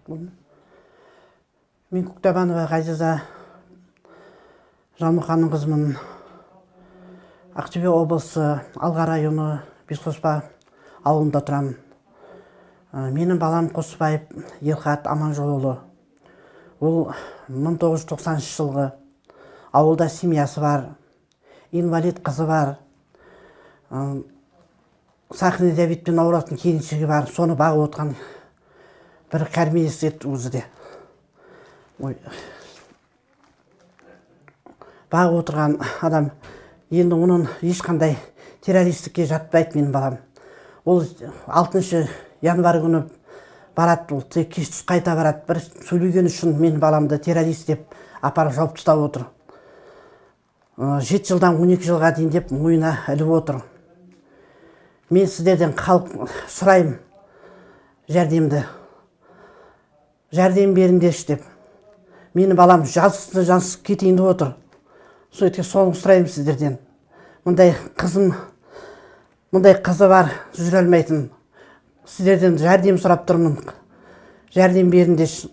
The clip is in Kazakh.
Мен Көктабанова Ғазиза Жалмұханның қызымын. Ақтөбе облысы, Алға районы, Бесқоспа ауылында тұрамын. Менің балам Қосыбаев Ерхат Аманжолұлы. Ол 1990 жылғы, ауылда семьясы бар, инвалид қызы бар, сахарный диабетпен ауыратын келіншегі бар, соны бағып отырған бір кормилец еді өзі де. Ой. Бағып отырған адам. Енді оның ешқандай террористікке жатпайды менің балам. Ол 6 январь күні барады, ол тек кеш түс қайта барады. Бір сөйлеген үшін менің баламды террорист деп апарып жауып тастап отыр. 7 жылдан 12 жылға дейін деп мойнына іліп отыр. Мен сіздерден, халық, сұраймын жәрдемді, жәрдем беріңдерші деп. Менің балам жазықсыз жансыз кетейін деп отыр. Сөйтіп соны сұраймын сіздерден. Мындай қызым, мындай қызы бар, жүре алмайтын. Сіздерден жәрдем сұрап тұрмын, жәрдем беріңдерші.